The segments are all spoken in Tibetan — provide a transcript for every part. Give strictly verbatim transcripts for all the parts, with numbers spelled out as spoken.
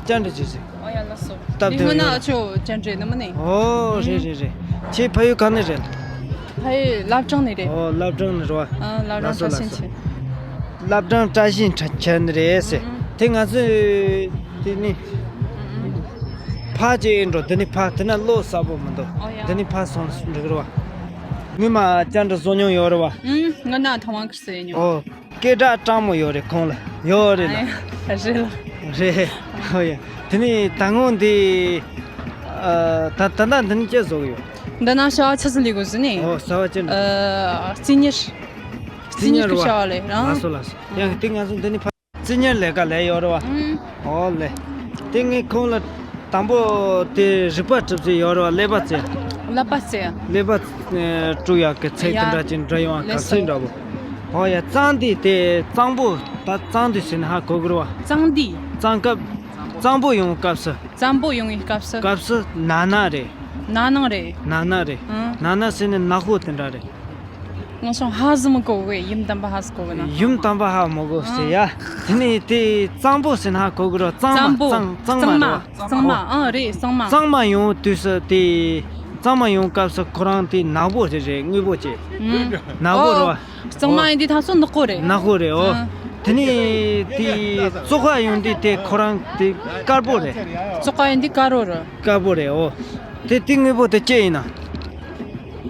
བཅར་འདྲི་བྱེད་ཟིག་ཨོ་ཡ་ལགས་སོ། སྟབས་དེ་བདེ་སྔོན་ན་ཡོད། ཨ་ཆོ་བཅར་འདྲི་ནི་མིན་ནི། ཨོ་རེད་རེད་རེད། ཁྱེད་ཕ་ཡུལ་ག་ནས་རེད། ཕ་ཡུལ་བླ་བྲང་ནས་རེད། ཨོ་བླ་བྲང་ནས་རེད་བ། ཨ་བླ་བྲང་ལགས་སོ་བཀྲ་ལགས་ཤིས་སོ། འཁྱིལ། བླ་བྲང་བཀྲ་ཤིས་འཁྱིལ་ནས་རེད་ཟེར། ཨང་། དེ་ང་ཚོས་དེ་ནི་ཕ་ཅིག་ཡིན་འགྲོ། དེ་ནི་ཕ་དེ་ན་བློ་གསལ་པོ་མི་འདུག་ཨོ་ཡ། དེ་ནི་ཕ་སོང་འགྲོ་གི་རེད་བ། ངོ་མ་བཅར་འདྲི་བཟོ་མྱོང་ཡོད་རེད་བ། ཨང་། ང་ན་ཐོང་བ་ཁུར་སེ་མྱོང་། ཨོ། སྐད་གྲགས་སྤྲང་མོ་ཡོད་རེད་ཁོང་ལ། ཡོད་རེད་ལ། ཨ་ཡ། རེད་ལ། རེད། ཨོ་ཡ། དེ་ནི་ད་སྔོན་འདི། ཨ། ད་ད་ལྟ་འདི་ནི་ཅི་བཟོ་གི་ཡོད། འདི་ན་བྱ་བ་ཆི་ཟིག་ལས་དགོས་ཟེར་ནི། ཨོ་བྱ་བ་ཅི་འདྲ། ཨ། རྩིས་གཉེར། རྩིས་གཉེར་གི་བྱ་བ་ལས་རང་། ལགས་སོ་ལགས་སོ། ཡང་དེ་ང་ཚོ་འདི་ནི་ཕ། རྩིས་གཉེར་ལས་ཀ་ལས་ཡོད་རེད་བ། ཨང་། ཨོ་ལེ། དེ་ངས་ཁོང་ལ་དང་པོ་དེ་རིག་པ་གྲུབ་ཚེ་ཡོད་རེད་བ། ཀླད་པ་རྩེ། ཀླད་པ་རྩེ། ཀླད་པ་ཨེ་དཀྲུག་ཡག་གི་ཚིག་དེ་འདྲ་ཅིག་འབྲི་ཡོང་བ། ལགས་སོ། ག་ཚོད་འདྲ་བོ། ཨོ་ཡ། གཙང་འདི་དེ་གཙང་པོ་ད་གཙང་འདི་ཟེར་ན་ཧ་གོ་གི་རེད་བ། གཙང་འདི། གཙང་སྐབས་གཙང་པོ་ཡོང་སྐབས་སུ། གཙང་པོ་ཡོང་བའི་སྐབས་སུ། སྐབས་སུ་ན་ན་རེད། ན་ནིང་རེད། ན་ན་རེད། ཨང་། ན་ན་ཟེར་ནས་ནག་པོ་དེ་འདྲ་རེད། ང་ཚོ་ཧ་ཟི་མི་གོ་བས། ཡུམ་དམ་པ་ཧ་ཟི་གོ་བས་ན། ཡུམ་དམ་པ་ཧ་མི་གོ་ཟེར་ཡ། དེ་ནས་དེ་གཙང་པོ་ཟེར་ན་ཧ་གོ་གི་རོ། གཙང་མ། གཙང་པོ། གཙང་གཙང་མ། མ་རེད་བ། ཨང་རེད། གཙང་མ། གཙང་མ་ཡོང་དུས་སུ་དེ། གཙང་མ་ཡོང་སྐབས་སུ་ཁོ་རང་དེ་ནག་པོ་རེད་རེད། དངོས་པོ་ཅིག་ཨང་། ནག་པོ་རེད་བ། ཨོ། གཙང་མ་ཡིན་དུས་ད་སོ་ནག་པོ་རེད། ནག་པོ་རེད། ཨོ། ཨང་། དེ་ནས་དེ་བཙོག་པ་ཡོང་དུས་དེ་ཁོ་རང་དེ་དཀར་པོ་རེད། བཙོག་པ་ཡིན་དུས་དཀར་པོ་རེད། དཀར་པོ་རེད། ཨོ། དེ་དེ་དངོས་པོ་དེ་ཅི་ཡིན་ན།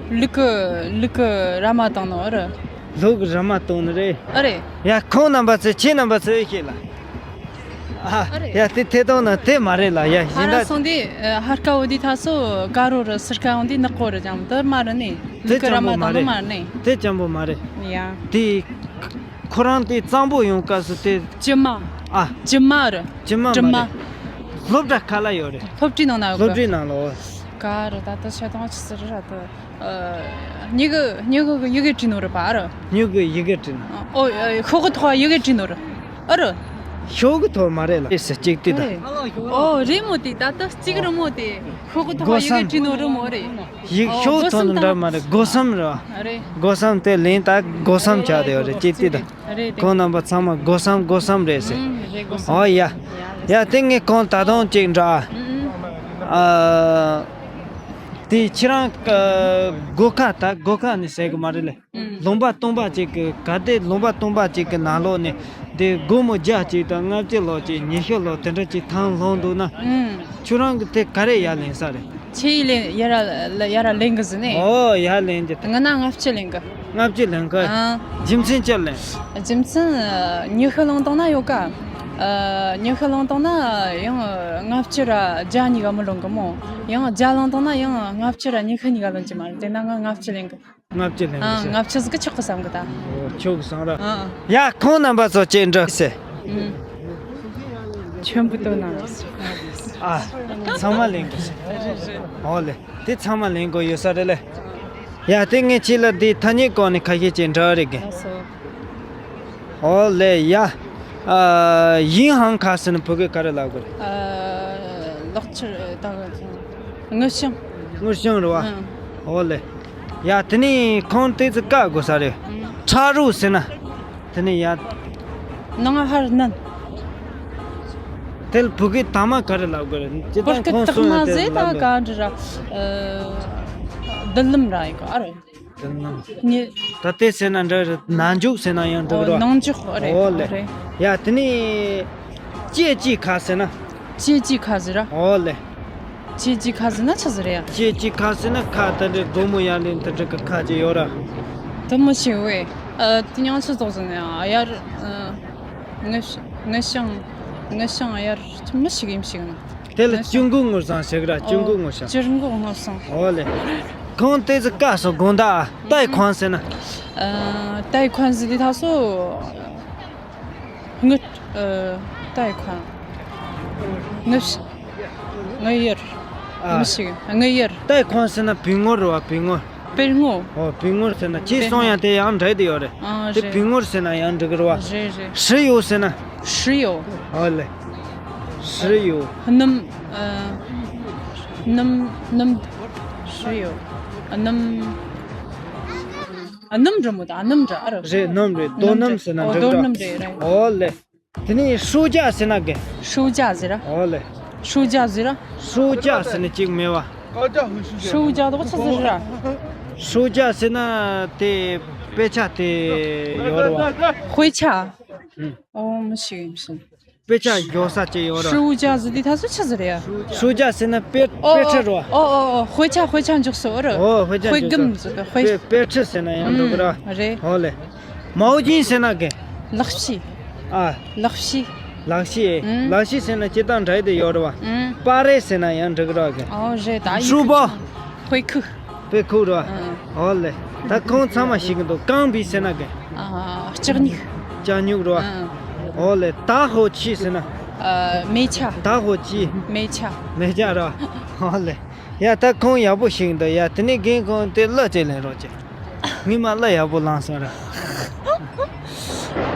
ལུག་གི། ལུག་གི་ར་མ་བཏང་ནོ་རེད། ལུག་གི་ར་མ་བཏང་ནི་རེད། ཨ་རེད། ཡ་ཁོང་རྣམ་པ་ཚོས། ཁྱེད་རྣམ་པ་ཚོས་ཤེས་ལ། ཨ། ཨ་རེད། ཡ་དེ་ཐད་གཏོང་ན་དེ་མ་རེད་ལ། ཡ་ཧ་གཞན་ར་དག་སོང་དུས་ཧར་ཀ་འོ་དུས་ད་སོ་དཀར་པོ་རེད། ཚུར་ཀ་འོང་དུས་ནག་པོ་རེད་ཀྱང་དེ་མ་རེད་ནི། དེ་ལུག་གི་ར་སྤྱང་པོ་མ་མ་རེད། རེད་ནི། དེ་སྤྱང་པོ་མ་རེད། ཡ། དེ་ཁོ་རང་དེ་གཙང་པོ་ཡོང་སྐབས་སུ་དེ། དྲི་མ། ཨ། དྲི་མ་རེད། དྲི་མ་དྲི་མ་མ་རེད། སློབ་གྲྭ་ག་ལ་ཡོད་རེད། སློབ་གྲྭའི་ནང་ན་ཡོད་གི། སློབ་གྲྭའི་ནང་ལ། ག་རེ་ད་ལྟ་ཆ་ཚང་ཆི་ཟེར་ར་ད། ཨ། སྨྱུ་གུ། སྨྱུ་གུ་གི་ཡི་གེ་བྲིས་ནོ་རེད་པ་ར། སྨྱུ་གུ་ཡི་གེ་བྲིས་ནོ། ཨོ། ཨ། ཤོག་གུ་ཐོག་ཡི་གེ་བྲིས་ནོ་རེད། ཨ་ར། ཤོག་གུ་ཐོག་མ་རེད་ལ། ཨེ་ཟེར་གཅིག་དེ་ད། རེད། ཨོ་རེད་མོ། དེ་ད་ལྟ་གཅིག་རེད་མོ། དེ་ཤོག་གུ་ཐོག་སྒོ་ཡི་གེ་སམ། བྲིས་ནོ་རེད་མོ་རེད། ཡིག། ཨོ། ཤོག་གུ་སྒོ་ཐོག་སམ་ནི་འདྲ་ད། མ་རེད། སྒོ་སམ་རེད། རེད། སྒོ་སམ་དེ་ལེན་ད། སྒོ་སམ་ཆགས་བསྡད་ཡོད་རེད། གཅིག་དེ་ད། རེད་དེ། ཁོང་རྣམ་པ་ཚང་མ་སྒོ་སམ་སྒོ་སམ་རེད་ཟེར། ཨང་། རེད། སྒོ་སམ། ཨོ་ཡ། ཡ་དེ་ངས་ཁོང་ད་དུང་གཅིག་འདྲ། ཨང་། ཨ། དེ་ཁྱེད་རང་སྒོ་ཁ། ད་སྒོ་ཁ་ནས་ཟེར་གི་མ་རེད་ལེ། ཨང་། ལུང་པ་སྟོང་པ་ཅིག་གི། ག་དེ་ལུང་པ་སྟོང་པ་ཅིག་གི་ནང་ལོགས་ནས་དེ་སྒོར་མོ་བརྒྱ་ཅིག་དང་ལྔ་བཅུ་ལོ་ཅིག་ཉི་ཤུ་ལོ་དེ་འདྲ་ཅིག་ཐང་ལྷུང་འདུག་ན། ཨང་། ཁྱོད་རང་གི་དེ་ག་རེ་ཡར་ལེན་ས་རེད། ཆེ་ཡི་ལེན། ཡར་ར་ཡར་ར་ལེན་གི་ཟེར་ནས། ཨོ་ཡར་ལེན་གི། ང་ན་ལྔ་བཅུ་ལེན་གི། ལྔ་བཅུ་ལེན་གི། ཨང་། རྒྱུ་མཚན་ཅི་ལེན། རྒྱུ་མཚན་ཉི་ཤུ་ལོན་བཏང་ན་ཡོད་ཀ། ཨ། ཉི་ཤུ་ལོན་བཏང་ན་ཡང་ལྔ་བཅུ་ར་བརྒྱ་གཉིས་ཀ་མི་ལོན་གི་མོ། ཡང་བརྒྱ་ལོན་བཏང་ན་ཡང་ལྔ་བཅུ་ར་ཉི་ཤུ་གཉིས་ཀ་ལོན་གྱི་མ་རེད། དེ་ན་ང་ལྔ་བཅུ་ལེན་གི། ལྔ་བཅུ་ལེན་གི་ཨ། ཟེར། ལྔ་བཅུ་ཟིག་གི་ཆོག་གི་བསམ་གི་ད། ཨོ་ཆོག་གི་བསམ་ར། ཨ། ཡ་ཁོང་རྣམ་པ་ཚོ་ཅིག་འདྲི་ཟེར། ཨུམ། ཆེན་པོ་ཏོ་ན། ཨ། ཚང་མ་ལེན་གི་ཟེར། ཨོ་ལེ། དེ་ཚང་མ་ལེན་དགོས་ཡོད་ས་རེད་ལེ། ཡ་དེ་ངས་ཁྱེད་ལ་འདི་ཐ་སྙད་སྐོར་ནས་ཁ་ཤས་ཅིག་འདྲི་བ་རེད་གི། ལགས་སོ། ཨོ་ལེ་ཡ། ཨ། ཡིན་ཧང་ཁ་ཟེར་ན་བོད་སྐད་ག་རེ་ལབ་དགོས་རེད། ཨ། ལག་ཁྱེར་ད་ག་དངུལ་ཞང་། དངུལ་ཞང་རེད་བ། ཨང་། ཨོ་ལེ། ཡ་དེ་ནས་ཁོང་ཏོག་ཙམ་བཀག་དགོས་ས་རེད། ཨང་། ཁྲ་རུ་ཟེར་ན། དེ་ནས་ཡ། ནང་ཧར་ནན། དེ་ལ་བོད་སྐད་དག་མ་ག་རེ་ལབ་དགོས་རེད། ཇི་ལྟར་བོད་སྐད་ཁོང་དག་གསུངས་མ་ཡ་དེ་ཟེར་ལབ་ད་ལ། ག་འདྲི་ར། ཨ། མདུན་ལམ་ར་ཡིན་ག་ཨ་རོ། མདུན་ལམ། ཉེ། ད་ལྟའི་ཟེར་ན་འདྲ་རེད། ནང་འཇུག་ཟེར་ན་ཡང་འགྲིག་ར། ཨོ་ནང་འཇུག་རེད། ཨོ་ལེ། རེད། ཡ་དེ་ནས་ཅེ་ཅི་ཁ་ཟེར་ན། ཅེ་ཅི་ཁ་ཟེར་ར། ཨོ་ལེ། ཅེ་ཅི་ཁ་ཟེར་ན་ཆི་ཟིག་རེད་ཡ། ཅེ་ཅི་ཁ་ཟེར་ན་ཁ་དེ་འདྲའི་སྒོར་མོ་ཡར་ལེན་དེ་འདྲ་གི་ཁ་ཅིག་ཡོད་ར། དེ་མི་ཤེས་བས། ཨ། དེ་ཉང་ཆི་ཙོགས་ཟེར་ན་ཡ། ཡར། ཨ། ངི་ཤང་། ངི་ཤང་། ངི་ཤང་ཡར་མི་ཤེས་གི་མི་ཤེས་གི་ན། དེ་ལ་ཅུང་གུ་ངུར་སང་ཞིག་ར། ཅུང་གུ་ངུར་སང་། ཅུང་གུ་ངུར་སང་། ཨོ་ལེ། ཁོང་ཏོག་ཙམ་བཀག་སོང་། དགོང་དག་ཏའི་ཁོང་ཟེར་ན། ཨ། ཏའི་ཁོང་ཟེར་དུས་ད་སོ། ངུ། ཨ། ཏའི་ཁོང་། ངུ་ཤ། ངུ་ཡར། ཨ། ངུ་ཤ། ངུ་ཡར། ཏའི་ཁོང་ཟེར་ན་བུ་ངུར་རེད་བ། བུ་ངུར། བུ་ངུར། ཨོ་བུ་ངུར་ཟེར་ན་ཁྱེད་སོང་ཡང་དེ་ཡང་འདྲ་དེ་ཡོད་རེད། ཨ། དེ་རེད། བུ་ངུར་ཟེར་ན་ཡང་འགྲིག་གི་རེད་བ། རེད་རེད། ཧྲི་ཡོ་ཟེར་ན། ཧྲི་ཡོ། ཨོ་ལེ། ཧྲི་ཡོ། སྣུམ། ཨ། སྣུམ། སྣུམ། ཧྲི་ཡོ། སྣུམ། སྣུམ་འདྲ་མོ་ད། སྣུམ་འདྲ་ཨ་རོ། རེད། སྣུམ་རེད། རྡོ་སྣུམ་ཟེར་ན་འགྲིག་གི་རེད། ཨོ་རྡོ་སྣུམ་རེད་རེད། ཨོ་ལེ། དེ་ནས་书架ཟེར་ན་གི།书架ཟེར་ར། ཨོ་ལེ། 书架ཟེར་ར། 书架ཟེར་ན་གཅིག་མེད་བ། 书架དོག་ཆི་ཟེར་ར། 书架ཟེར་ན་དེ་དཔེ་ཆ་དེ་ཡོད་རེད་བ། 徽架། ཨོ་མི་ཤེས་མི་ཤེས། དཔེ་ཆ་འཇོག་ས་ཅིག་ཡོད་རེད། 书架ཟེར་དེ་ད་སུ་ཆི་ཟེར་ཡ། 书架ཟེར་ན་དཔེ་ཨོ་དཔེ་ཁྲིད་རེད་བ། ཨོ་ཨོ་ཨོ། 徽架 徽架འཇོག་སོ་རེད། ཨོ་དཔེ་ཆ་འཇོག་ས། 徽架 དཔེ་དཔེ་ཁྲིད་ཟེར་ན་ཡང་འགྲིག་གི་རེད། རེད། ཨོ་ལེ། 毛巾ཟེར་ན་གི། ལག་ཕྱིས། ཨ། ལག་ཕྱིས། ལག་ཕྱིས། ཨང་། ལག་ཕྱིས་ཟེར་ན་སྤྱིར་བཏང་འདྲ་ཡི་དེ་ཡོད་རེད་བ། ཨང་། 包 རེད་ཟེར་ན་ཡང་འགྲིག་གི་རེད་གི། ཨོ་རེད་ད། 书包། 会客། 会客རེད་བ། ཨང་། ཨོ་ལེ། ད་ཁོང་ཚང་མ་ཤེས་གི་འདུག 钢笔ཟེར་ན་གི། ཨ། ལྕགས་སྨྱུག་ལྕགས་སྨྱུག་རེད་བ། ཨང་། ཨོ་ལེ། 打火机ཟེར་ན། ཨ། མེ་ཆ། 打火机མེ་ཆ། མེ་ཆ་རེད་བ། ཨོ་ལེ། ཡ་ད་ཁོང་ཡག་པོ་ཤེས་གི་འདུག་ཡ་དེ་ནས་རྒན་ཁོང་དེ་གླུ་ཅིག་ལེན་རོགས་བྱེད། ངས་མ་གླུ་ཡག་པོ་བླངས་སོང་ར།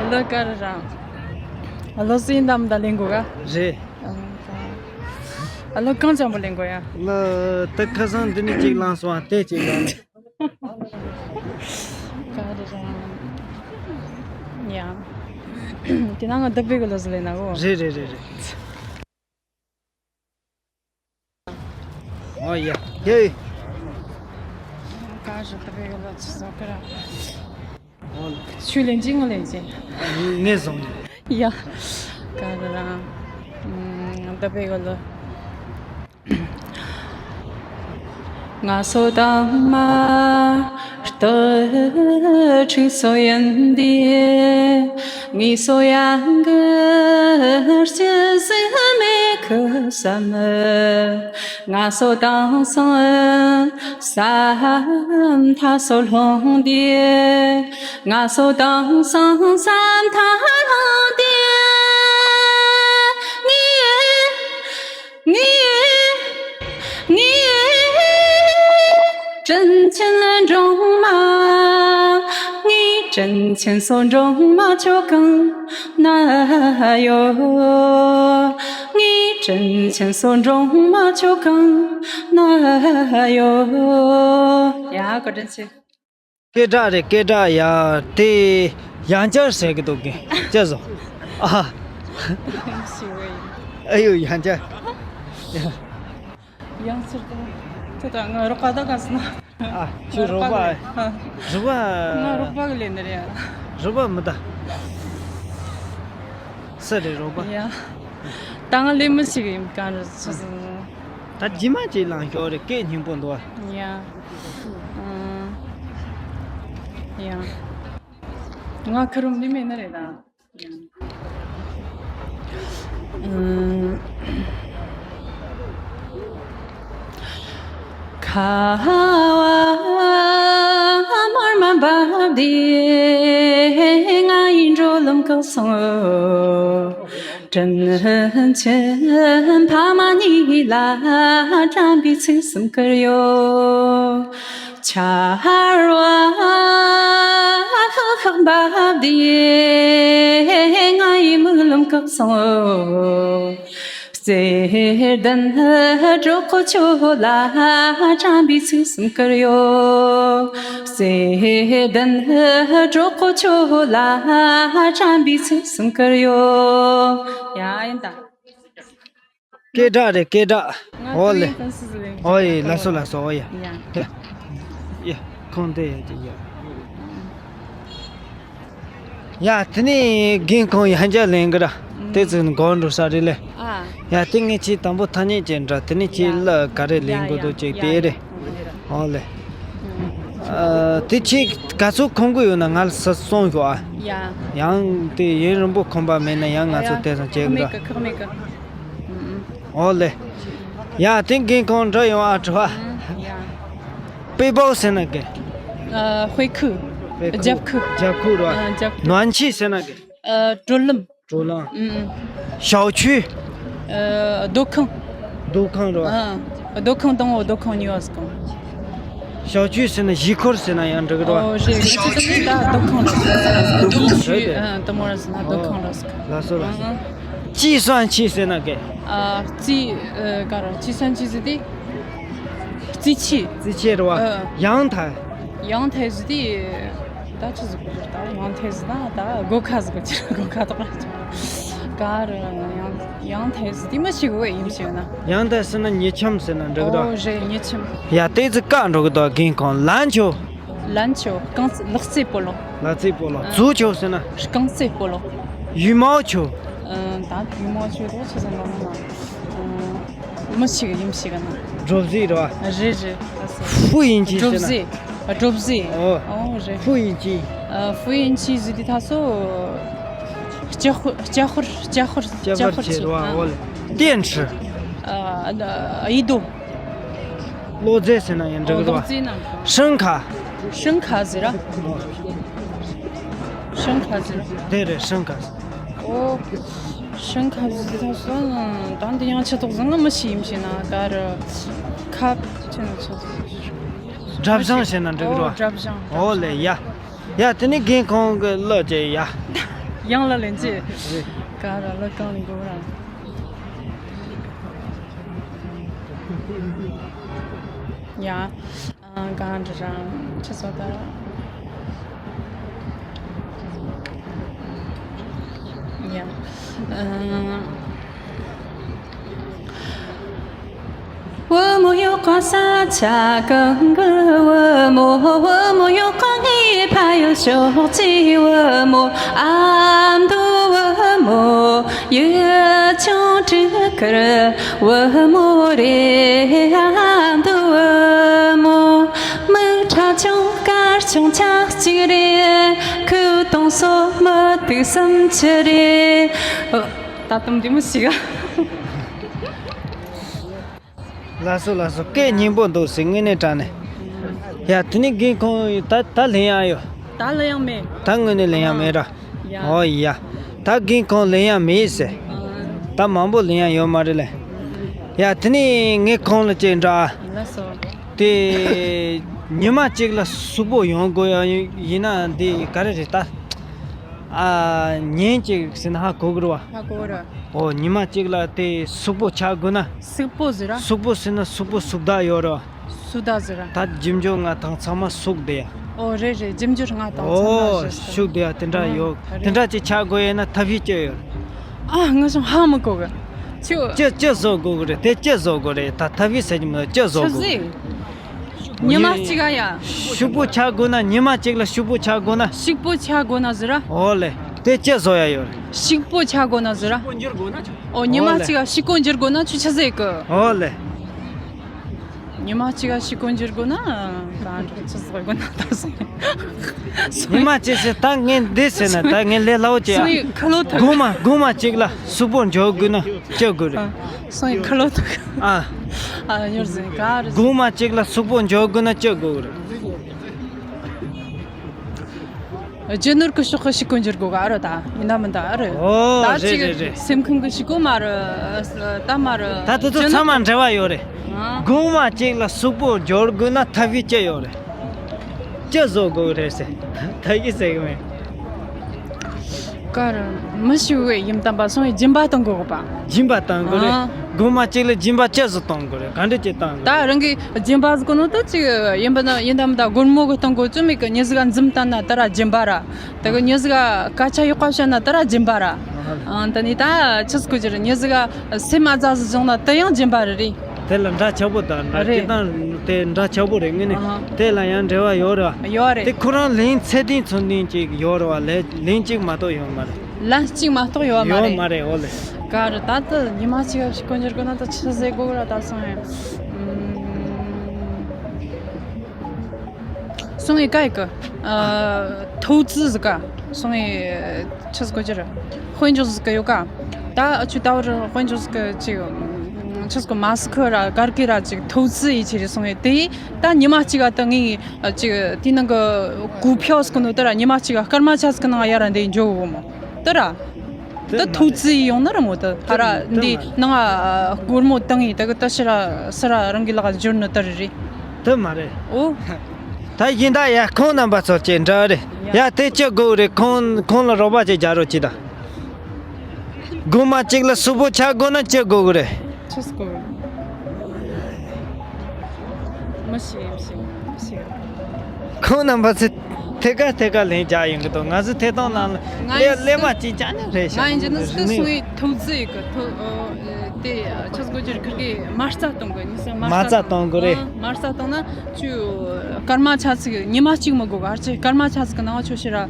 གླུ་ག་རེ་ར། གླུ་སུ་ཡིན་དམ་ད་ལེན་དགོས་ག་རེད། ཨ་གླུ་གང་འཇམ་པོ་ལེན་དགོས་ཡ། གླུ་ད་ཁ་སང་འདི་ནས་གཅིག་བླངས་སོང་དེ་གཅིག་བླངས། ག་རེ་ར། ཡ། དེ་ན་ང་ལྡབ་པའི་གི་གླུ་ཟིག་ལེན་ན་གོ། རེད་རེད་རེད་རེད། ཨོ་ཡ། ཧེ། ག་རེ་ལྡབ་པའི་གི་གླུ་ཅི་བཟོ་གི་ར། ཨོ། ཁྱོད་ལེན་གྱིན་ང་ལེན་གྱིན། ངས་བཟུང་། ཡ། ག་རེ་ར། ཨམ། ལྡབ་པའི་གི་གླུ། ང་སོ་དང་མ་སྟོད་ཁྲིག་སོ་ཡིན་ཏེ། ངའི་སོ་ཡང་གི་སྐྱི་ཟི་མེད་ཁུ་བསམ། ང་སོ་དང་སང་ས་མཐའ་སོ་ལྷུང་སྟེ། ང་སོ་དང་སང་ས་མཐའ་ལྷུང་སྟེ། ངའི་ངའི་ངའི་དྲིན་ཆེན་སྒྲོལ་མ། ངའི་དྲིན་ཆེན་སོ་སྒྲོལ་མ་ཁྱོད་གང་ན་ཡོད། ངའི་དྲིན་ཆེན་སོ་སྒྲོལ་མ་ཁྱོད་གང་ན་ཡོད། ཡ་བཀའ་དྲིན་ཆེ། སྐད་གྲགས་རེད་སྐད་གྲགས། ཡ་དེ་ཡང་བསྐྱར་ཟེར་གི་འདུག་གི་ཅི་བཟོ། ཨ། ཞི་བའི། ཨ་ཡོ་ཡང་བསྐྱར། ཡ། ཡང་ཚུར་དང་། ཁྱོད་དང་ང་རོགས་པ་ད་ག་སོང་ན། ཨ་ཁྱོད་རོགས་པ། ཨ། རོགས་པ། ང་རོགས་པ་གི་ལས་འདི་རེད་ཡ། རོགས་པ་མི་ད། སུ་རེད་རོགས་པ། ཡ། ད་ང་ལས་མི་ཞིག་ཡིན་གང་རེད་ཆི་ཟིན། ད་རྗེས་མ་ཅིག་ལངས་ཤོག་རེད་སྐད་སྙན་པོ་འདུག་ཨ། ཡ། ཨང་། ཡ། ང་ཁ་རུམ་ལི་མེད་ན་རེད་ད། ཨང་། ཁ་བ་དམར་མ་འབབ་སྟེ། ང་ཡི་འགྲོ་ལམ་བཀག་སོང་། དྲིན་ཆེན་ཕ་མ་གཉིས་ལ་དྲན་པའི་ཚིག་གསུམ་བསྐུར་ཡོད། ཆར་བ་ཧུག་ཧུག་འབབ་སྟེ་ང་ཡི་མིག་ལམ་བཀག་སོང་། བརྩེ་ལྡན་གྲོགས་པོ་ཁྱོད་ལ་དྲན་པའི་ཚིག་གསུམ་བསྐུར་ཡོད། བརྩེ་ལྡན་གྲོགས་པོ་ཁྱོད་ལ་དྲན་པའི་ཚིག་གསུམ་བསྐུར་ཡོད། ཡ་ཡིན་ད། སྐད་གྲགས་རེད་སྐད་གྲགས། ང་ཨོ་ལེ། ཏུ་ཡིན་ཀུན་སི་ལེན་ཨོ་ཡེ་ལ་སོ་ལ་སོ་ཨོ་ཡ། ཡ། ཡ། ཁོང་དེ་ཡ་ཅི་ཡ། ཡ་དེ་ནས་རྒན་ཁོང་ཡང་བསྐྱར་ལེན་གི་ར། དེ་ཚོ་འགོར་འགྲོ་ས་རེད་ལེ། ཨ། ཡ་དེ་ངས་ཁྱེད་དང་པོ་ཐ་སྙད་ཅིག་འདྲ་དེ་ནས་ཁྱེད་ཡ། གླུ་ག་རེ་ལེན་ཡ་དགོས་འདུག་ཅིག་ཡ་དེ་རེད། ཡ། ཨོ་ལེ། ཨ། དེ་ཁྱེད་ག་ཚོད་ཁོམ་གི་ཡོད་ན་ང་ལ་ས་གསུངས་ཤོག་ཨ། ཡ། ཡང་དེ་ཡུན་རིང་པོ་ཁོམ་པ་མེད་ན་ཡང་ང་ཚོ་ཡ། དེ་ཙམ་བྱེད་གི་ར། ཁག་མེད་གི་ཁག་མེད་གི། ཨོ་ལེ། ཡ་དེ་རྒན་ཁོང་འདྲ་ཡོང་ཨ་དྲི་བ། ཡ། 背包ཟེར་ན་གི། ཨ། 会客། 会客། རྒྱབ་ཁུག་རྒྱབ་ཁུག་ར། ཨ། རྒྱབ་ཁུག 暖气ཟེར་ན་གི། ཨ། drool་ལམ། drool་ལམ། ཨུམ། 小区། ཨ། སྡོད་ཁང་། སྡོད་ཁང་ར། ཨ། སྡོད་ཁང་དང་པོ་སྡོད་ཁང་གཉིས་པ་ཟེར་གང་། 小区ཟེར་ན་གཞིས་ཁོར་ཟེར་ན་ཡང་འགྲིག་གི་རེད་བ། ཨོ་རེད་རེད། ཅི་ཙམ་ནས་ད་སྡོད་ཁང་ར་ཟེར། སྡོད་ཁང་རེད་དེ། ཨ། དེ་མོ་ར་ཟེར་ན་སྡོད་ཁང་ར་ཟེར། ལགས་སོ་ལགས་སོ། ཨ། 计算器ཟེར་ན་གི། ཨ། རྩིས། ཨ། ག་ར་计算器ཟེར་དེ། རྩིས་ཆས། རྩིས་ཆས་རེད་བ། ཨ། 阳台། 阳台ཟེར་དེ། ད་ཆི་ཟིག་གོ་ཅིར་ད་ཡང་ཐེ་ཟི་ད་ད་སྒོ་ཁ་ཟིག་གོ་ཅིར་སྒོ་ཁ་དོག་ལ་ཅིར་ག་རུ་ཡང་ཡང་ཐེ་ཟི་དེ་མི་ཤི་གོ་ཡིན་ཤི་ན། ཡང་ད་སི་ན་ཉི་ཆམ་ཟེར་ན་འགྲིག་གི་འདུག་ཨོ་རེད། ཉི་ཆམ། ཡ་དེ་ཟི་ཀ་འགྲོ་གི་འདུག་རྒན་ཁོང་ལན་ཆོ། ལན་ཆོ་རྐང་རྩེད་ལག་རྩེད་སྤོ་ལོ། ལག་རྩེད་སྤོ་ལོ། ཨ། ཙུ་ཆོ་ཟེར་ན། རྐང་རྩེད་སྤོ་ལོ། ཡུ་མའོ་ཆོ། ཨ། ད་ཡུ་མའོ་ཆོ་དེ་ཆི་ཟིག་ལོ་ན། ཨ། མི་ཤི་གི་ཡིན་ཤི་གི་ན། སྒྲོབ་ཟི་རེད་བ། རེད་རེད། ཧྥུ་ཡིན་ཅི་ཟེར་ན། སྒྲོབ་ཟི། ཨོ། ཨོ་རེད། ཧྥུ་ཡིན་ཅི། ཨ། ཧྥུ་ཡིན་ཅི་ཟི་དེ་ད་སོ། ལྕགས་ཧོར་ལྕགས་ཧོར་ལྕགས་ཧོར་ལྕགས་ཧོར་ཆེ་རེད་བ། ཨོ་ལེ། ཏེན་ཧྲི། ཨ། ཨ། ཡི་དོ། ལོ་ཙེ་ཟེར་ན་ཡང་འགྲིག་རེད་བ། ཨོ། ལོ་ཙེ་ན། ཧྲང་ཁ། ཧྲང་ཁ་ཟེར་ར། ཧྲང་ཁ་ཟེར་ར། དེ་རེད། ཧྲང་ཁ་ཟེར། ཨོ། ཧྲང་ཁ་ཟེར་ད་སོ། ད་འདི་ཡང་ཆི་ཐོག་ཟང་ང་མི་ཤི་ཡིན་ཤི་ན་ག་རུ། ཁ་ཆི་ན་ཆི། སྒྲ་བཟང་ཟེར་ན་འགྲིག་རེད་བ། ཨོ། སྒྲ་བཟང་། ཨོ་ལེ། ཡ། ཡ་དེ་ནི་རྒན་ཁོང་གི་ལོ་ཅེ་ཡ། ཡང་ལ་ལན་ཅེ། རེད། ག་རུ་ལོ་གང་ལ་གོ་ར། ཡ། ཨ། གང་འདྲ་རང་ཆི་སོ་ད། ཡ། ཨ། བུ་མོ་ཡོད་ག་ས་ཆ་གང་གི་བུ་མོ། བུ་མོ་ཡོད་ག་ངའི་ཕ་ཡུལ་ཕྱོགས་ཀྱི་བུ་མོ། ཨ་མདོ་བུ་མོ། ཡུལ་ལྗོངས་སྤྲུལ་སྐུར་བུ་མོ་རེད། ཨ་མདོ་བུ་མོ། མིག་ཁྲ་ཆུང་དཀར་ཆུང་ཆ་གཅིག་རེད། ཁོའི་གདོང་སོ་མི་དུག་སུམ་ཅུ་རེད། ད་དུང་འདི་མི་ཤི་ག། ལགས་སོ་ལགས་སོ། སྐད་སྙན་པོ་འདུག་ཟེར་དངོས་གནས་དྲང་གནས། ཡ་དེ་ནི་རྒན་ཁོང་ད་ད་ལན་ཡང་ཡོད། ད་ལན་ཡང་མེད། ད་དངོས་གནས་ལན་ཡང་མེད་ར། ཡ། ཨོ་ཡ། ད་རྒན་ཁོང་ལན་ཡང་མེད་ཟེར། ཨ། ད་མང་པོ་ལན་ཡང་ཡོད་མ་རེད་ལེ། ཡ་དེ་ནི་ངས་ཁོང་ལ་ཅིག་འདྲི་ཨ། ལགས་སོ། དེ་ཉི་མ་གཅིག་ལ་སུག་པོ་ཡོང་དགོས་ཡ་ཡིན་ན་འདི་ག་རེ་རེད་ད། ཨ། ཉིན་གཅིག་ཟིན་ཧ་གོ་གི་རེད་བ། ཧ་གོ་ར། ཨོ། ཉི་མ་གཅིག་ལ་དེ་སུག་པོ་ཆགས་དགོས་ན། སུག་པོ་ཟེར་ར། སུག་པོ་ཟེར་ན་སུག་པོ་སུག་བདག་ཡོད་རེད་བ། སུག་བདག་ཟེར་ར། ད་རྒྱུ་འབྱོར་ང་ཐང་ཚང་མ་སུག་བསྡད་ཡ། ཨོ་རེད་རེད། རྒྱུ་འབྱོར་ང་ཐང་ཚང་མ། ཨོ། སུག་བསྡད་ཡ་དེ་འདྲ་ཡོད། ཨ་རེད། དེ་འདྲ་ཅིག་ཆགས་དགོས་ཡ་ན་ཐབས་ཤེས་ཅི་ཡོད། ཨ། ང་ཤོང་ཧ་མི་གོ་གི། ཅི། ཅི་ཅི་བཟོ་དགོས་གི་རེད། དེ་ཅི་བཟོ་དགོས་རེད། ད་ཐབས་ཤེས་ཟེར་གྱི་མི་འདུག་ཅི་བཟོ་དགོས་གི། ཉི་མ་གཅིག་ག་ཡ། ཕྱུག་པོ་ཆགས་དགོས་ན། ཉི་མ་གཅིག་ལ་ཕྱུག་པོ་ཆགས་དགོས་ན། ཕྱུག་པོ་ཆགས་དགོས་ན་ཟེར་ར། ཨོ་ལེ། དེ་ཅི་བཟོ་ཡ་ཡོད་རེད། ཕྱུག་པོ་ཆགས་དགོས་ན་ཟེར་ར། ཨོ། ཉི་མ་གཅིག་ག་ཕྱུག་པོ་འགྱུར་དགོས་ན་ཁྱོད་ཆི་ཟེར་གི། ཨོ་ལེ། ཉི་མ་གཅིག་ག་ཕྱུག་པོ་འགྱུར་དགོས་ན་གང་འདྲ་ཆི་ཟེར་དགོས་ན་ད་སོང་། ཉི་མ་གཅིག་ཟེར་ད་ངས་འདི་ཟེར་ན་ད་ངས་ལས་སླ་བོ་བྱས་ཨ། སོང་ཡི་ཁ་ལོ་ཐུག་སྒོ་མ་སྒོ་མ་གཅིག་ལ་ཕྱུག་པོ་འགྱུར་དགོས་ན་ཅི་དགོས་རེད། སོང་ཡི་ཁ་ལོ་ཐུག་ཨ། ཨ། ཡོར་ཟིན་ག་རེ། སྒོ་མ་གཅིག་ལ་ཕྱུག་པོ་འགྱུར་དགོས་ན་ཅི་དགོས་རེད། རྒྱུ་ནོར་གི་ཕྱོགས་ཀྱི་ཕྱུག་པོ་འགྱུར་དགོས་ག་རེ་ད། ཡིན་ན་མིན་ད་ཨ་རེད། ཨོ། ད་རེད་ཅིག་རེད་རེད། སེམས་ཁམས་ཀྱི་ཕྱུག་པོ་མ་རེད། ད་མ་རེད། ད་དེ་ཚོ་ཚང་མ་འབྲེལ་བ་ཡོད་རེད། ཨ། སྒོ་མ་གཅིག་ལ་ཕྱུག་པོ་འགྱུར་དགོས་ན་ཐབས་ཤེས་ཅི་ཡོད་རེད། ཅི་བཟོ་དགོས་རེད་ཟེར། ཐབས་ཤེས་ཟེར་གི་མེད། ག་རེ། མི་ཤི་བའི་ཡུམ་དམ་པ་སོང་བའི་སྦྱིན་པ་གཏོང་དགོས་པ། སྦྱིན་པ་གཏོང་དགོས་རེད། ཨ། སྒོ་མ་གཅིག་ལ་སྦྱིན་པ་ཅི་བཟོ་གཏོང་དགོས་རེད། ག་འདྲ་ཅིག་གཏོང་དགོས་རེད། ད་རང་གི་སྦྱིན་པ་ཟེར་གོ་ནོ་ད་ཅིག་ཡིན་པ་ན་ཡིན་དམ་ད་སྒོར་མོ་གི་གཏོང་དགོས་ཅི་མེད་གི། མྱི་ཟིག་ག་འཛུམ་བསྟན་ན་ད་ར་སྦྱིན་པ་ར། ད་གི་མྱི་ཟིག་ག་སྐད་ཆ་ཡག་པ་བཤད་ན་ད་ར་སྦྱིན་པ་ར། ཨ། ད་ནི་ད་ཆི་ཟེར་དགོས་ཀྱི་རེད། མྱི་ཟིག་ག་སེམས་ཨ་ཛ་ཟིག་བྱུང་ན་དེ་ཡང་སྦྱིན་པ་རེད་རེད། དེ་ལ་འདྲ་ཆགས་པོ་དང་འདྲ། རེད། སྤྱིར་བཏང་དེ་འདྲ་ཆགས་པོ་རེད། ངས་ནི། ཨ་ཧ། དེ་ལ་ཡང་འབྲེལ་བ་ཡོད་རེད་བ། ཡོད་རེད། དེ་ཁོ་རང་ལན་ཚད་ལྡན་ཚོད་ལྡན་ཅིག་ཡོད་རེད་བ། ལན་ལན་གཅིག་མ་གཏོགས་ཡོད་མ་རེད། ལན་གཅིག་མ་གཏོགས་ཡོད་མ་རེད། ཡོད་མ་རེད། འོ་ལེ། ག་རེ་ད་ལྟ་ཉི་མ་གཅིག་ཕྱུག་པོ་འགྱུར་དགོས་ན་ད་ཆི་ཟེར་དགོས་ར་ད་སོང་ཡ། སོང་ཡི་ག་ཡི་ག། ཨ། ཐོ་ཙི་ཟིག་ག། སོང་ཡི་ཆི་ཟིག་གོ་ཅི་ར། དཔལ་འབྱོར་ཟིག་ག་ཡོད་ག། ད་ཨ་ཆུ་ད་བར་དཔལ་འབྱོར་ཟིག་ག་ཅིག་ཆི་ཟིག་གོ། མ་སི་ཁི་ར་གར་གི་ར་ཅིག་ཐོ་ཙི་ཡི་ཆེ་རེ་སོང་ཡི་དེ་ད་ཉི་མ་གཅིག་ག་ད་ངའི་ཅིག་དེ་ནང་གི་གོ་ཕྱོགས་ཟིག་གི་ནོ་ད་ར་ཉི་མ་གཅིག་ག་སྐར་མ་ཆ་ཟིག་གི་ནང་ཡར་ར་འདི་འཇོག་གོ་མོ་ད་ར། དེ་ད་མ་ཐུག་རེད། ཙི་ཡོང་ན་ར་མོ་ད་ཧ་ར་དེ་མ་འདི་རེད། ནང་ང་སྒོར་མོ་བཏང་ཡིན་ད་གི་ད་ཕྱི་ར་སི་ར་རང་གི་ལག་འབྱོར་ནི་ད་རེད་རེད། དེ་མ་རེད། ཨོ། ད་ཡིན་ད་ཡ་ཁོང་རྣམ་པ་ཚོ་ཅེ་འདྲ་རེད། ཡ། ཡ་དེ་ཅི་དགོས་རེད། ཁོང་ཁོང་ལ་རོགས་པ་ཅིག་རྒྱག་རོགས་གྱིས་ད། སྒོ་མ་གཅིག་ལ་སུག་པོ་ཆགས་དགོས་ན་ཅི་དགོས་རེད། ཆི་ཟིག་དགོས་རེད། མི་ཤེས་མི་ཤེས་མི་ཤེས། ཁོང་རྣམ་པ་ཚོས་ ཐད་ཀ་ཐད་ཀ་ལན་རྒྱག་ཡོང་གི་འདུག་ང་ཚོ་ཐད་གཏོང་ནང་ལ་ང་ཀླད་ཀླད་པ་གཅིག་རྒྱག་ནི་རེད་ཤག་ང་ཡིན་གྱི་ནི་སྐུ་སོང་བའི་ཐོབ་རྩིས་ཡོད་གི་ཐོབ་ཨོ་དེ་ཆི་ཟིག་གོ་ཅི་རེད་ཁིར་གི་མ་རྩ་གཏོང་གི་ཉི་ས་མ་རྩ་གཏོང་གི་རེད། མ་རྩ་གཏོང་ན་ཁྱོད་སྐར་མ་ཆ་ཚིག་ཉི་མ་གཅིག་མི་དགོས་གི་ཨར་ཅེ་སྐར་མ་ཆ་ཚིག་གི་ནང་ང་ཁྱོད་ཕྱིར་ར་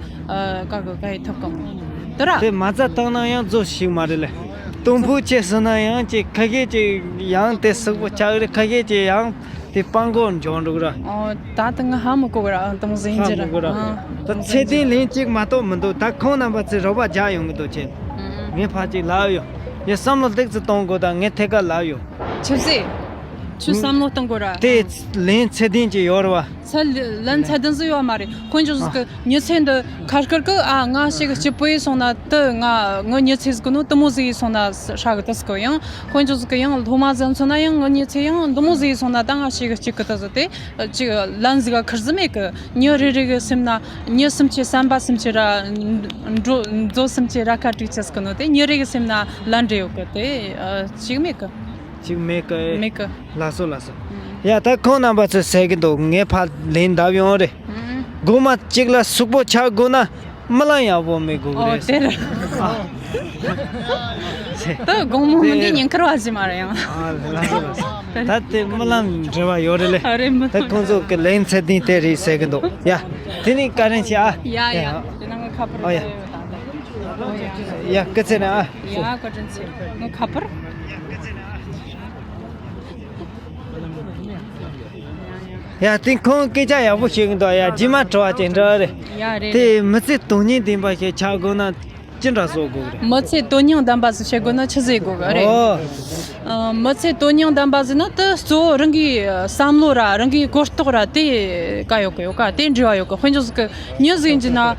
ག་གི་ག་ཡི་ཐོབ་གི་མོ་དེ་ར། དེ་མ་རྩ་བཏང་ན་ཡང་རྫོགས་ཤིག་མ་རེད་ལེ། དུམ་བུ་ཆེ་སོང་ན་ཡང་ཅིག་ཁ་ཤས་ཅིག་ཡང་དེ་ཟུག་པོ་ཆགས་རེད། ཁ་ཤས་ཅིག་ཡང་དེ་སྤང་གོ་འཇོག་འགྲོ་གི་ར། ཨོ་ད་དུང་ང་ཧ་མི་གོ་གི་ར་ཨང་དུང་ཟིན་ཧ་གྱི་མི་གོ་ར། ར་ཨང་ད་ཚེ་བརྟན་ལན་གཅིག་མ་གཏོགས་མི་འདུག་ད་ཁོང་རྣམ་པ་ཚོས་རོགས་པ་རྒྱག་ཡོང་གི་འདུག་ཁྱེད། ཨང་ངས་ཕར་ཅིག་ལབ་ཡོང་། ངས་བསམ་བློ་ཏོག་ཙམ་གཏོང་དགོས། ད་ངས་ཐད་ཀར་ལབ་ཡོང་། ཆུ་ཚོད། ཁྱོད་བསམ་བློ་གཏོང་དགོས་ར། དེ་ལན་ཚད་ལྡན་ཅིག་ཡོད་རེད་བ། ཚད་ལན་ཚད་ལྡན་ཟིག་ཡོད་མ་རེད། དཀོན་མཆོག་ཟིག་གི་མྱི་ཚེ་འདི་ཁར་ཁར་གི་ཨ་ང་ཞིག་གི་སྐྱིད་པོ་ཡིན་སོང་ན་དེ་ང་ངི་མྱི་ཚེ་ཟིག་གི་ནོ་དེ་མོ་ཟིག་ཡིན་སོང་ན་ཧྲ་གི་དེ་ཟིག་གི་ཡང་དཀོན་མཆོག་ཟིག་གི་ཡང་སློབ་མ་ཟིག་མཚོན་ན་ཡང་ངི་མྱི་ཚེ་ཡང་དེ་མོ་ཟིག་ཡིན་སོང་ན་ད་ང་ཞིག་གི་སྐྱིད་གི་དེ་ཟིག་དེ་ཅིག་ལན་ཟིག་ག་ཁུར་ཟིག་མེད་གི་མྱི་རེ་རེ་གི་སེམས་ན་མྱི་སུམ་ཅུ་བསམ་པ་སུམ་ཅུ་ར་འགྲོ་མཛོ་སུམ་ཅུ་ར་ཁ་དྲུག་ཅུ་ཟིག་གི་ནོ་དེ་མྱི་རེ་གི་སེམས་ན་ལན་རེ་ཡོད་གི་དེ་ཅིག་མེད་གི་ཅིག་མེད་གི་མེད་གི་ལགས་སོ་ལགས་སོ། ཡ་ད་ཁོང་རྣམ་པ་ཚོས་ཟེར་གི་འདུག་ངས་ཕར་ལན་འདེབས་ཡོང་རེད། སྒོ་མ་གཅིག་ལ་ཕྱུག་པོ་ཆགས་དགོས་ན་རྨི་ལམ་ཡག་པོ་རྨི་དགོས་ཀྱི་ཨོ་རེད་དེ་ཟེར། རེད། ད་དགོང་མོ་མི་འདི་ཉིན་ཁར་བ་ཟིག་མ་རེད་ཡང་། ཨ་ལགས་སོ་ལགས་སོ། ད་དེ་རྨི་ལམ་འབྲེལ་བ་ཡོད་རེད་ལེ། ཨ་རེད་མི་ད་ཁོང་ཚོ་གི་ལན་ཚད་ལྡན་དེ་རེད་ཟེར་གི་འདུག་ཡ་དེ་ནི་བཀའ་དྲིན་ཆེ་ཨ། ཡ་ཡ་དེ་ན་ང་ཁ་པར་ཨོ་ཡ། ཡ་སྐུ་ཚེ་ན་ཨ། ཡ་བཀའ་དྲིན་ཆེ་ངའི་ཁ་པར། ཡ་དེ་ཁོང་སྐད་ཆ་ཡག་པོ་བཤད་གི་འདུག་ཡ་རྗེས་མ་དྲི་བ་ཅིག་འདྲི་རེད། ཡ་རེད་དེ་རེད། མི་ཚེ་དོན་སྙིང་ལྡན་པ་ཞིག་ཆགས་དགོས་ན་ཅི་འདྲ་བཟོ་དགོས་རེད། མི་ཚེ་དོན་སྙིང་ལྡན་པ་ཟིག་བྱེད་དགོས་ན་ཆི་ཟིག་དགོས་གི་རེད། ཨོ། ཨ། མི་ཚེ་དོན་སྙིང་ལྡན་པ་ཟེར་ན་དེ་གཙོ་བོ་རང་གི་བསམ་བློ་ར་རང་གི་གོ་རྟོགས་ར་དེ་ག་ཡོད་གི་ཡོད་ག་དེ་འབྲེལ་བ་ཡོད་གི་དཔེ་འཇོག་ཟིག་གི་མྱི་ཟིག་ཡིན་གྱི་ན། ཨ།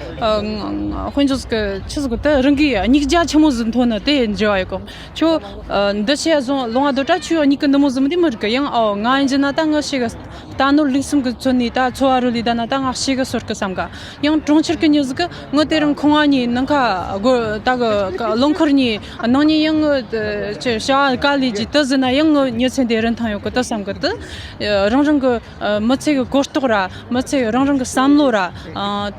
དཔེ་འཇོག་ཟིག་གི་ཆི་ཟིག་གི་དེ་རང་གི་མིག་རྒྱ་ཆེན་མོ་ཟིག་མཐོང་ན་དེ་འབྲེལ་བ་ཡོད་གི་ཁྱོད། ཨ། འདི་བྱས་བཟུང་ལོང་བ་དོ་ཏྲ་ཁྱོད་མྱིག་གི་འདི་མོ་ཟིག་མི་དེ་མི་རིག་གི་ཡང་ཨོ་ང་ཡིན་གྱི་ན་ད་ངི་ཞིག་གི་རྟ་ནོར་ལུག་གསུམ་གི་ཚོད་ནས་ད་འཚོ་བ་རོལ་ལས་ད་ན་ད་ང་ཞིག་གི་སོར་གི་བསམ་ག་ཡང་གྲོང་ཁྱེར་གི་མྱི་ཟིག་གི་ངི་དེ་རིང་ཁང་བ་གཉིས་ནང་ཁ་སྒོ་ད་གི་རླངས་འཁོར་གཉིས་ནང་གཉིས་ཡང་ངི་ཅི་བྱ་བ་ག་ལས་ཀྱི་དེ་ཟིན་ན་ཡང་ངི་མྱི་ཚེ་འདི་རིན་ཐང་ཡོད་གི་དེ་བསམ་གི་དེ་རང་རང་གི་མི་ཚེ་གི་གོ་རྟོགས་ར་མི་ཚེ་གི་རང་རང་གི་བསམ་བློ་ར་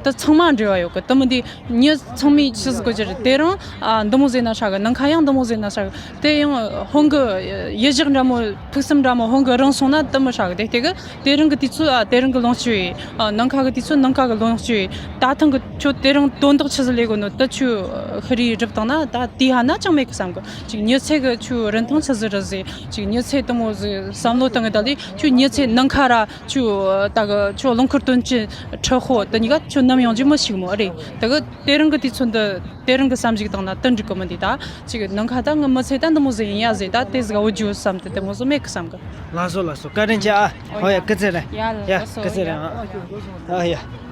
དེ་ཚང་མ་འབྲེལ་བ་ཡོད་གི་དེ་མི་འདི་མྱི་ཚང་མས་ཆི་ཟིག་གོ་ཅི་རེད། དེ་རིང་ཨ་འདི་མོ་ཟེར་ན་ཧྲ་གི་ནང་ཁ་ཡང་འདི་མོ་ཟེར་ན་ཧྲ་གི་དེ་ཡང་ཧོང་གི་ཡུལ་བཞག་འདྲ་མོ་ཕུགས་བསམ་འདྲ་མོ་ཧོང་གི་རང་སོང་ན་དེ་མི་ཧྲ་གི་དེ་དེ་གི་དེ་རིང་གི་དུས་ཚོད་ཨ་དེ་རིང་གི་ལོངས་སྤྱོད་ཡིན། ཨ་ནང་ཁ་གི་དུས་ཚོད་ནང་ཁ་གི་ལོངས་སྤྱོད་ཡིན། ད་ཐེངས་གི་ཁྱོད་དེ་རིང་དོན་དག་ཆི་ཟིག་ལས་དགོས་ནོ་དེ་ཁྱོད་ཧི་རི་སྒྲུབ་བཏང་ན་ད་དེ་ཧ་ན་ཅང་མེད་གི་བསམ་གི་ཅིག་མྱི་ཚེ་གི་ཁྱོད་རིན་ཐང་ཆི་ཟིག་རེད་ཟེར། ཅིག་མྱི་ཚེ་དེ་མོ་ཟིག་བསམ་བློ་བཏང་གི་ད་ལས་ཁྱོད་མྱི་ཚེ་ནང་ཁ་ར་ཁྱོད་ད་གི་ཁྱོད་རླངས་འཁོར་དོན་གཅིག་ཁྲི་ཧོ་དེ་གཉིས་ཀ་ཁྱོད་ནམ་ཡོང་རྒྱུ་མི་ཤིག་མོ་ཨ་རེད། ད་གི་དེ་རིང་གི་དུས་ཚོད་འདི་དེ་རིང་གི་བསམ་གཞིག་བཏང་ན་དེ་འགྲིག་གི་མི་འདུག་ད་ཅིག་ནང་ཁ་ད་ངི་མི་ཚེ་ད་འདི་མོ་ཟིག་ཡིན་ཡ་ཟེར་ད་དེ་ཟིག་འོ་རྒྱུ་བསམ་དེ་དེ་མོ་ཟིག་མེད་གི་བསམ་གི་ལགས་སོ་ལགས་སོ། བཀའ་དྲིན་ཆེ་ཨ། ཨོ་ཡ་སྐུ་ཚེ་རིང་། ཡ་ཡ་ལགས་སོ། སྐུ་ཚེ་རིང་ཨ། ཨ་ཡ།